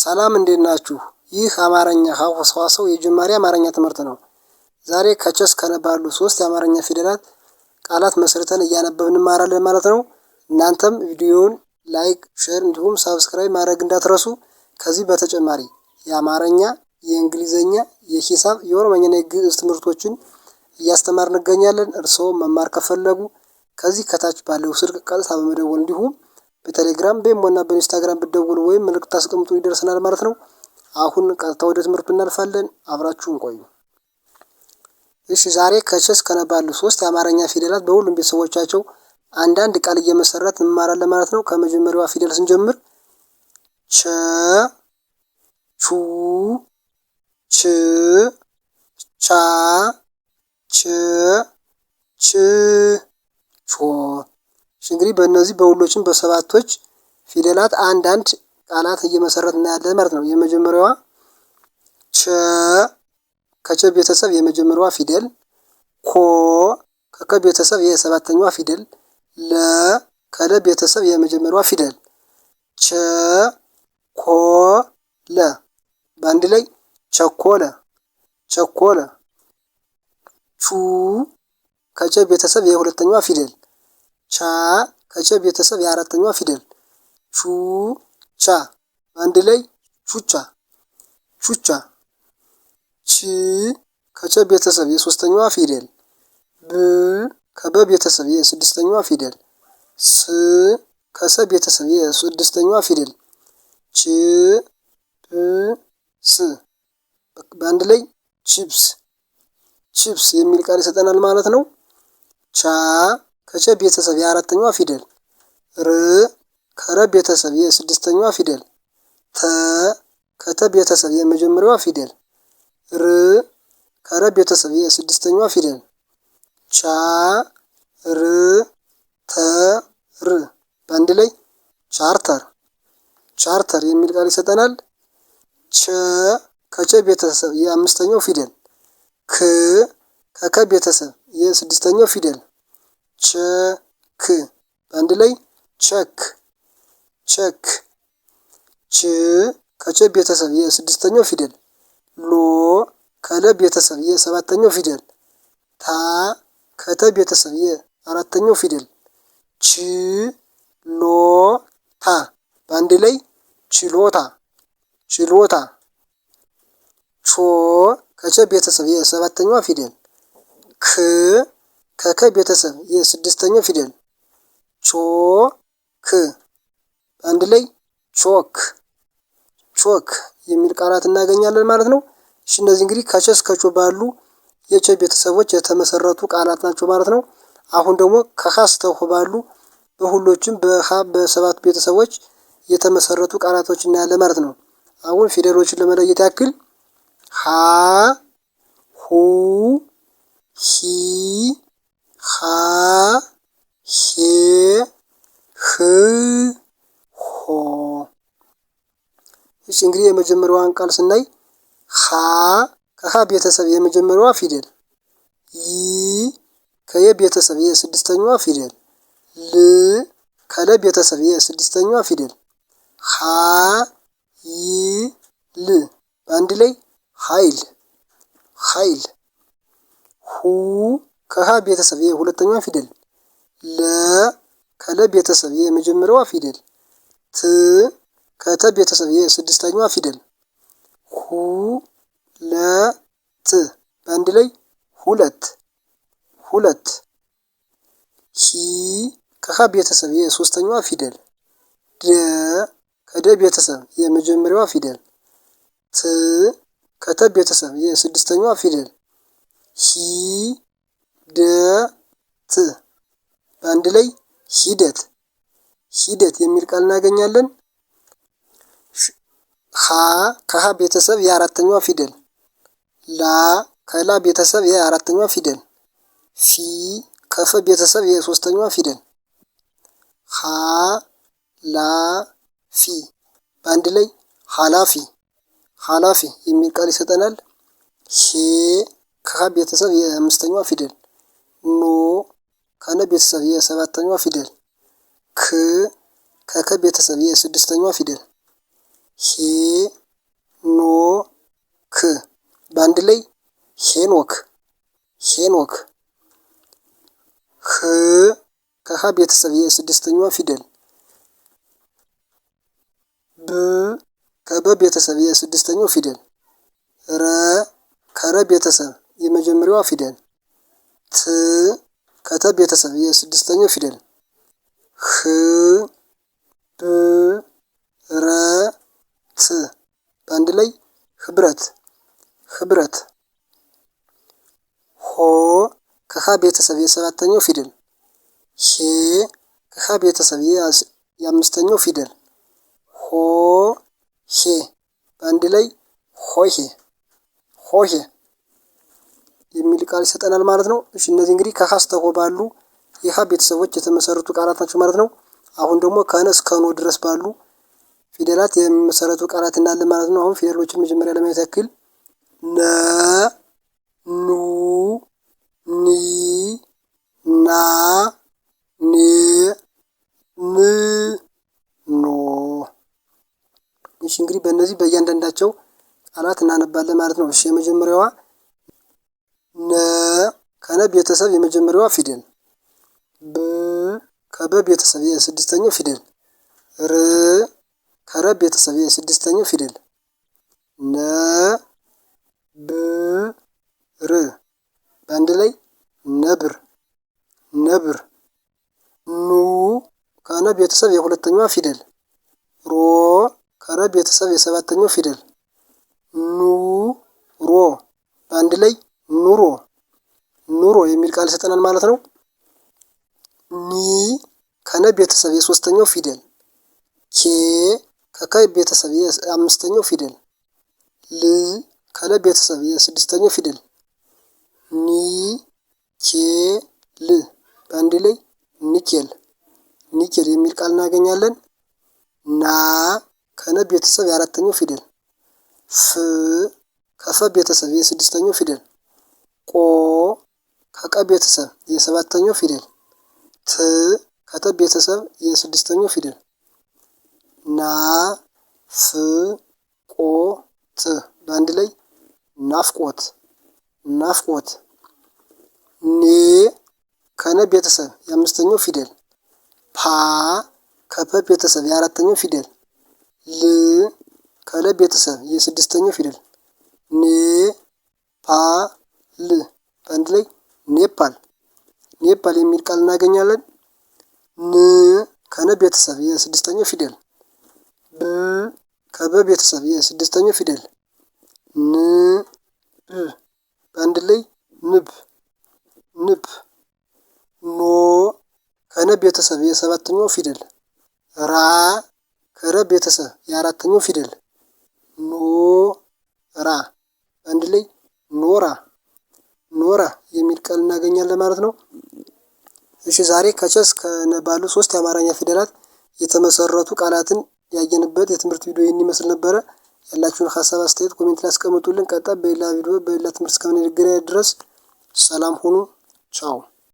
ሰላም እንዴት ናችሁ? ይህ አማርኛ ሀሁ ሰዋሰው የጀማሪ አማርኛ ትምህርት ነው። ዛሬ ከቸ እስከ ነ ባሉ ሶስት የአማርኛ ፊደላት ቃላት መስርተን እያነበብን እንማራለን ማለት ነው። እናንተም ቪዲዮውን like፣ share እንዲሁም subscribe ማድረግ እንዳትረሱ። ከዚህ በተጨማሪ የአማርኛ፣ የእንግሊዝኛ፣ የሂሳብ፣ የኦሮምኛና የግዕዝ ትምህርቶችን እያስተማርን እንገኛለን። እርስዎ መማር ከፈለጉ ከዚህ ከታች ባለው ስልክ ቀጥታ በመደወል እንዲሁም በቴሌግራም፣ በኢሞና በኢንስታግራም ብትደውሉ ወይም መልእክት አስቀምጡ ይደርሰናል ማለት ነው። አሁን ቀጥታ ወደ ትምህርቱ እናልፋለን። አብራችሁን ቆዩ። እሺ፣ ዛሬ ከቸ እስከ ነ ባሉ ሶስት የአማርኛ ፊደላት በሁሉም ቤተሰቦቻቸው አንዳንድ ቃል እየመሰረት እንማራለን ማለት ነው። ከመጀመሪያዋ ፊደል ስንጀምር ቸ፣ ቹ፣ ች፣ ቻ፣ ች፣ ች፣ ቾ። እሺ፣ እንግዲህ በእነዚህ በሁሎችም በሰባቶች ፊደላት አንዳንድ ቃላት እየመሰረት እናያለን ማለት ነው። የመጀመሪያዋ ቸ ከቸ ቤተሰብ የመጀመሪያዋ ፊደል፣ ኮ ከከ ቤተሰብ የሰባተኛዋ ፊደል፣ ለ ከለ ቤተሰብ የመጀመሪያዋ ፊደል። ቸ ኮ ለ በአንድ ላይ ቸኮለ፣ ቸኮለ። ቹ ከቸ ቤተሰብ የሁለተኛዋ ፊደል፣ ቻ ከቸ ቤተሰብ የአራተኛዋ ፊደል። ቹ ቻ በአንድ ላይ ቹቻ፣ ቹቻ። ች ከቸ ቤተሰብ የሶስተኛዋ ፊደል፣ ብ ከበ ቤተሰብ የስድስተኛዋ ፊደል፣ ስ ከሰ ቤተሰብ የስድስተኛዋ ፊደል። ች ብ ስ በአንድ ላይ ቺፕስ፣ ቺፕስ የሚል ቃል ይሰጠናል ማለት ነው። ቻ ከቸ ቤተሰብ የአራተኛዋ ፊደል፣ ር ከረ ቤተሰብ የስድስተኛዋ ፊደል፣ ተ ከተ ቤተሰብ የመጀመሪያዋ ፊደል፣ ር ከረ ቤተሰብ የስድስተኛዋ ፊደል። ቻ ር ተ ር በአንድ ላይ ቻርተር፣ ቻርተር የሚል ቃል ይሰጠናል። ቸ ከቸ ቤተሰብ የአምስተኛው ፊደል፣ ክ ከከ ቤተሰብ የስድስተኛው ፊደል። ቸ ክ በአንድ ላይ ቸክ፣ ቸክ። ች ከቸ ቤተሰብ የስድስተኛው ፊደል፣ ሎ ከለ ቤተሰብ የሰባተኛው ፊደል፣ ታ ከተ ቤተሰብ የአራተኛው ፊደል። ች ሎ ታ በአንድ ላይ ችሎታ፣ ችሎታ። ቾ ከቸ ቤተሰብ የሰባተኛዋ ፊደል፣ ክ ከከ ቤተሰብ የስድስተኛው ፊደል። ቾ ክ በአንድ ላይ ቾክ፣ ቾክ የሚል ቃላት እናገኛለን ማለት ነው። እሺ፣ እነዚህ እንግዲህ ከቸ እስከ ቾ ባሉ የቸ ቤተሰቦች የተመሰረቱ ቃላት ናቸው ማለት ነው። አሁን ደግሞ ከሀ እስከ ሆ ባሉ በሁሎችም በሀ በሰባት ቤተሰቦች የተመሰረቱ ቃላቶች እናያለን ማለት ነው። አሁን ፊደሎችን ለመለየት ያክል ሀ፣ ሁ፣ ሂ፣ ሃ፣ ሄ፣ ህ፣ ሆ። እሺ፣ እንግዲህ የመጀመሪያዋን ቃል ስናይ ሀ ከሀ ቤተሰብ የመጀመሪያዋ ፊደል፣ ይ ከየ ቤተሰብ የስድስተኛዋ ፊደል፣ ል ከለ ቤተሰብ የስድስተኛዋ ፊደል። ሀ ይ ል በአንድ ላይ ኃይል፣ ኃይል። ሁ ከሀ ቤተሰብ የሁለተኛዋ ፊደል፣ ለ ከለ ቤተሰብ የመጀመሪያዋ ፊደል፣ ት ከተ ቤተሰብ የስድስተኛዋ ፊደል። ሁ ለ ት በአንድ ላይ ሁለት፣ ሁለት። ሂ ከሀ ቤተሰብ የሶስተኛዋ ፊደል፣ ደ ከደ ቤተሰብ የመጀመሪያዋ ፊደል፣ ት ከተ ቤተሰብ የስድስተኛዋ ፊደል። ሂ ደ ት በአንድ ላይ ሂደት፣ ሂደት የሚል ቃል እናገኛለን። ሀ ከሀ ቤተሰብ የአራተኛዋ ፊደል፣ ላ ከላ ቤተሰብ የአራተኛዋ ፊደል፣ ፊ ከፈ ቤተሰብ የሶስተኛዋ ፊደል። ሀ ላ ፊ በአንድ ላይ ሀላፊ፣ ሀላፊ የሚል ቃል ይሰጠናል። ሄ ከሀ ቤተሰብ የአምስተኛዋ ፊደል፣ ኖ ከነ ቤተሰብ የሰባተኛዋ ፊደል፣ ክ ከከ ቤተሰብ የስድስተኛዋ ፊደል። ሄ በአንድ ላይ ሄኖክ ሄኖክ። ህ ከሀ ቤተሰብ የስድስተኛዋ ፊደል፣ ብ ከበ ቤተሰብ የስድስተኛው ፊደል፣ ረ ከረ ቤተሰብ የመጀመሪያዋ ፊደል፣ ት ከተ ቤተሰብ የስድስተኛው ፊደል፣ ህ ብ ረ ት በአንድ ላይ ህብረት ህብረት። ሆ ከሀ ቤተሰብ የሰባተኛው ፊደል፣ ሄ ከሀ ቤተሰብ የአምስተኛው ፊደል፣ ሆ ሄ በአንድ ላይ ሆሄ ሆሄ የሚል ቃል ይሰጠናል ማለት ነው። እሺ እነዚህ እንግዲህ ከሀ እስከ ሆ ባሉ የሀ ቤተሰቦች የተመሰረቱ ቃላት ናቸው ማለት ነው። አሁን ደግሞ ከነ እስከ ኖ ድረስ ባሉ ፊደላት የሚመሰረቱ ቃላት እናያለን ማለት ነው። አሁን ፊደሎችን መጀመሪያ ለማየት ያክል ነ፣ ኑ፣ ኒ፣ ና፣ ኔ፣ ን፣ ኖ። እሺ እንግዲህ በእነዚህ በእያንዳንዳቸው ቃላት እናነባለን ማለት ነው። እሺ የመጀመሪያዋ ነ ከነ ቤተሰብ የመጀመሪያዋ ፊደል፣ ብ ከበ ቤተሰብ የስድስተኛው ፊደል፣ ር ከረ ቤተሰብ የስድስተኛው ፊደል፣ ነ ብ ር በአንድ ላይ ነብር ነብር። ኑ ከነ ቤተሰብ የሁለተኛዋ ፊደል፣ ሮ ከረ ቤተሰብ የሰባተኛው ፊደል፣ ኑ ሮ በአንድ ላይ ኑሮ ኑሮ የሚል ቃል ይሰጠናል ማለት ነው። ኒ ከነ ቤተሰብ የሶስተኛው ፊደል፣ ኬ ከከ ቤተሰብ የአምስተኛው ፊደል፣ ል ከለ ቤተሰብ የስድስተኛው ፊደል፣ ኒ ኬ ል በአንድ ላይ ኒኬል ኒኬል የሚል ቃል እናገኛለን። ና ከነ ቤተሰብ የአራተኛው ፊደል፣ ፍ ከፈ ቤተሰብ የስድስተኛው ፊደል፣ ቆ ከቀ ቤተሰብ የሰባተኛው ፊደል፣ ት ከተ ቤተሰብ የስድስተኛው ፊደል፣ ና ፍ ቆ ት በአንድ ላይ ናፍቆት ናፍቆት። ኔ ከነ ቤተሰብ የአምስተኛው ፊደል፣ ፓ ከፐ ቤተሰብ የአራተኛው ፊደል፣ ል ከለ ቤተሰብ የስድስተኛው ፊደል፣ ኔ ፓ ል በአንድ ላይ ኔፓል ኔፓል የሚል ቃል እናገኛለን። ን ከነ ቤተሰብ የስድስተኛው ፊደል፣ ብ ከበ ቤተሰብ የስድስተኛው ፊደል፣ ን ብ በአንድ ላይ ንብ ንብ። ኖ ከነ ቤተሰብ የሰባተኛው ፊደል፣ ራ ከረ ቤተሰብ የአራተኛው ፊደል፣ ኖ ራ በአንድ ላይ ኖራ ኖራ የሚል ቃል እናገኛለን ማለት ነው። እሺ ዛሬ ከቸ እስከ ነ ባሉ ሶስት የአማርኛ ፊደላት የተመሰረቱ ቃላትን ያየንበት የትምህርት ቪዲዮ ይህን ይመስል ነበረ። ያላችሁን ሀሳብ አስተያየት comment ላይ አስቀምጡልን። ቀጣይ በሌላ ቪዲዮ በሌላ ትምህርት እስከምንገናኝ ድረስ ሰላም ሁኑ። ቻው።